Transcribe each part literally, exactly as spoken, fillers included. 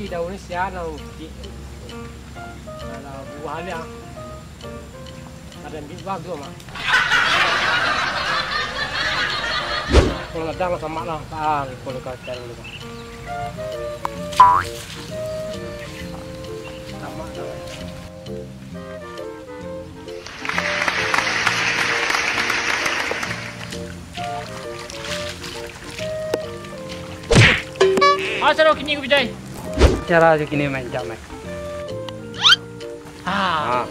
Daun ni sia lah, utik. Alah, buah dia. Ada ambil buah tu, Mak. Kalau ada lah, sama lah. Ah, kalau kacau dulu. Sama lah. Ah, cara kini ku bijai. Cara tu kini main jam, main. Ah. Ah.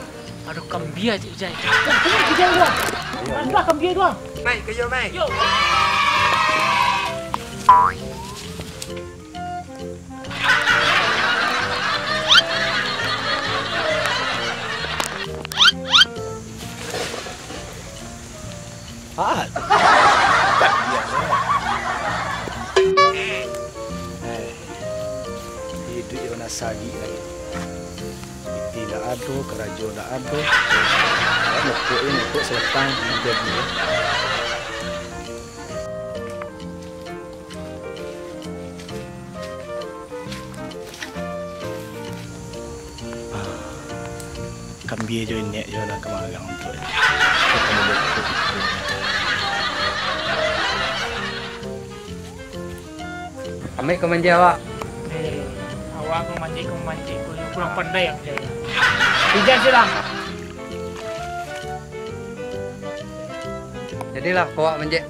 Aduh, kambia cik bijai. Bijai tu. Nampak kambia tu. Mai, kayo, mai. Yo. Ah. Eh, iduik jo nan sagik lai. Pitih ndak ado, karajo ndak ado. Mupuk je, mupuk sabatang, jadi. Ah, kambia jo inek jo nan ka magang tu. Amai ka manjek awak. Eh, awak ka manjek, ka manjek. Kurang pandai awak, Jai. Ijai silang. Jadilah kawak manjek.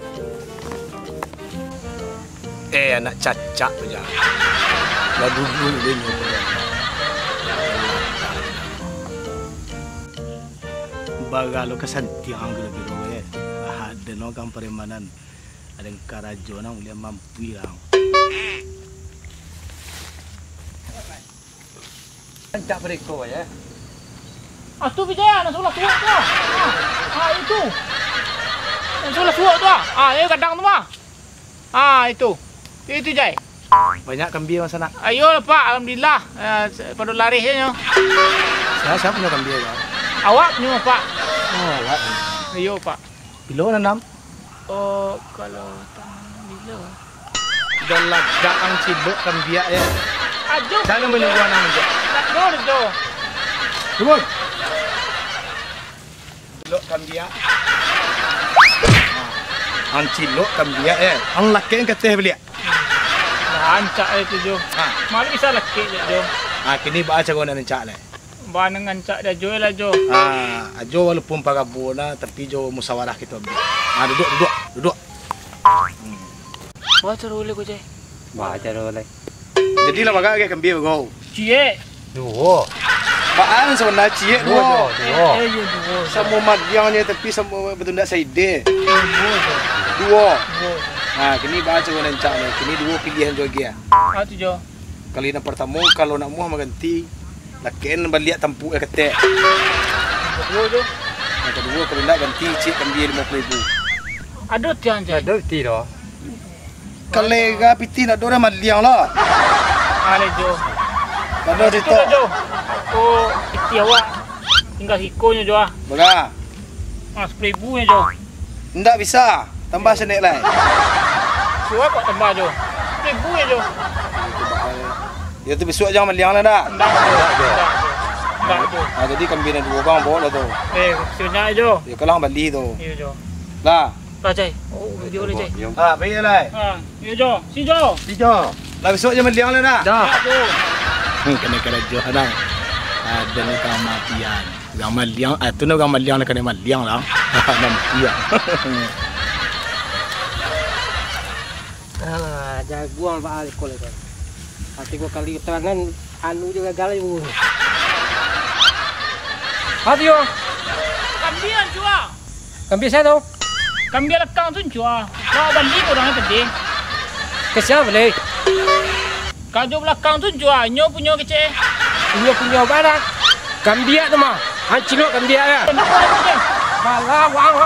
Eh, anak cacak tu, Jang. Lah dulu deh nyo. Bara lo ka santiang kiro-kiro, eh. Ah, den lo kan parimanan. Aden karajo nan ulian mampu ang. Rancak bariko, ya. Ah, tu Wijaya, nan sabalah suok tu, ah. Ah, ah, itu. Nan sabalah suok tu, ah. Ah, eh, gadang tu mah. Ah, itu. Itu, Jai. Banyak kambia, Mas Anak? Ayo lah, Pak. Alhamdulillah. Eh, se-, pado larih je nyo. Sia, sia punyo kambia tu? Awak punyo, Pak. Oh, awak. Iyo, Pak. Bilo nanam? Oh, kalau tanam bilo. Dah lagak ang cilok kambia, ya. Ajo. Jan manunggu anang ajo. Nak dor jo. Turun. Cilok kambia. Ang cilok kambia, ya. Ang lakek ka ateh baliak. Lah, rancak itu, Jo. Ha. Mari bisa lakek, Jo. Ha, kini baa caro nak rancak, lai? Baa nan rancak dek Ajo lah, Jo. Ah, Ajo walaupun parabo nah, tapi jo musawarah kito ambiak. Ah, duduak, duduak, duduak. Hmm. Baa caro uleh ko, Jai? Baa caro uleh. Jadilah bagak ke kambia ko. Ciek. Duo. Baa nan sabana ciek duo? Duo, duo. Eh, eh, iyo, duo, Jo. Samo madiangnyo tapi samo batundak saideh. Duo, Jo. Duo. Duo, Jo. Nah, kini baa caro nan rancak ni. Kini duo pilihan jo agiah. Ah, tu, Jo. Kali nan partamo, kalau nak muah maganti, lakekan baliak tampuak ka ateh. Nan kaduo, Jo? Nan kaduo, kalau ndak ganti ciek kambia limo puluah ribu. Ado tiang, Jai? Ado ti doh. Kalera pitih ndak ado, dah maliang lah. Aleh, Jo. Ndak ado. Itu cerita lah, Jo. Ko pitih awak tingga siko nyo, Jo, ah. Bara? Ah, sapuluah ribu nyo, Jo. Ndak bisa. Tambah sanek lai. Suruah kok tambah, Jo. Sapuluah ribu nyo, Jo. Yo tu bisuak jan maliang lah, dah. Ndak, Jo. Ndak, Jo. Ndak, Jo. Ah, jadi kambia nan duo bang bawa lah tu. Eh, siap nyo, Jo. Yo, kalah bali tu. Iyo, Jo. Lah. Lah, Jai. Oh, video lah, Jai. Ah, baik lah. Ah, iyo, Jo. Si Jo. Si Jo. Lah, bisuak jan maliang lah, dah. Dah. Ndak, Jo. Hmm, kanai karajo, dah. Ado ni kamatian. Urang maliang, ah, tu nah urang maliang lah, kanai maliang lah. Mampu lah. Alah, jaguang baa ko lai ko. Ati ko kali tanan anu jo gagal jo. Ati yo. Kambia nyo, ah. Kambia sia tu? Kambia lakang tu nyo, ah. Lah bali ko urang tadi. Ka sia bali? Ka jo balakang tu nyo, ah, nyo punyo kecek. Inyo punyo bana? Kambia tu mah. Ang cilok kambia ya. Balah wang.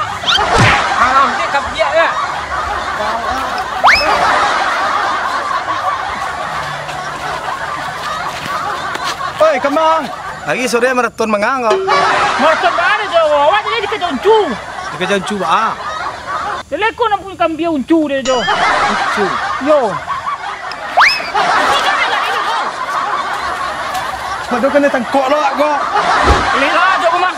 Alah, kambia ya. Oi, Kemang. Hari sore maraton mangang ko. Maraton bana jo. Awak tadi dikejar uncu. Dikejar uncu baa? Jaleh ko nan punyo kambia uncu dia jo. Uncu. Yo. Mado kanai tangkok lo ko. Lila jo rumah.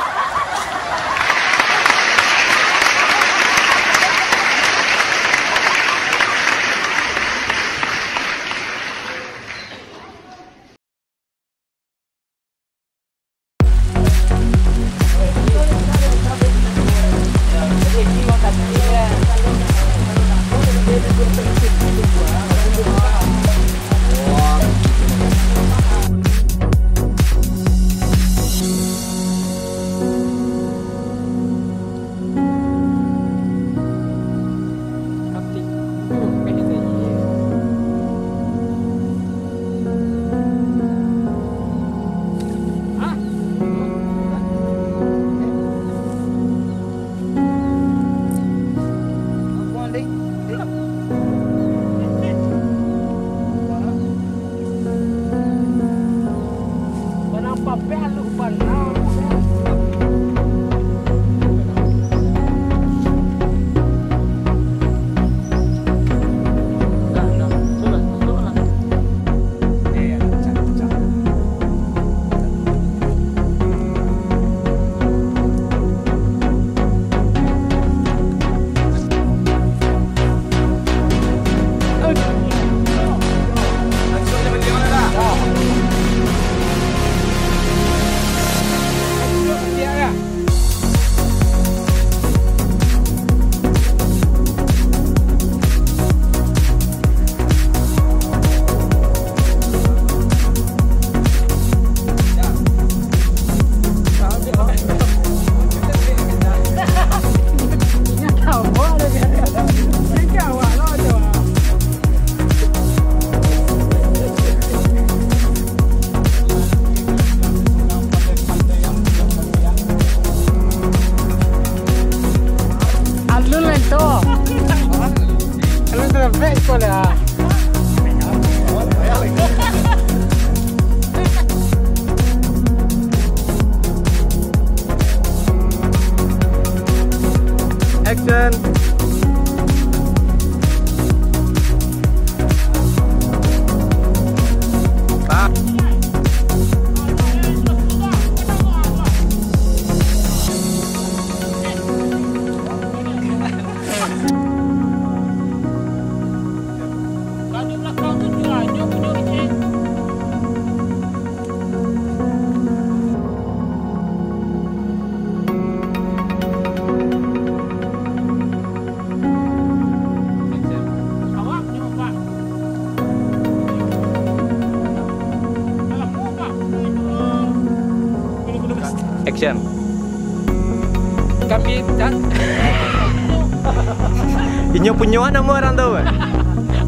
Alun lah itu. Alun tu sampai sekolah. Action. Action. Kami tak. Inyo punyo namo urang tu?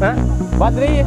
Ha? Badri.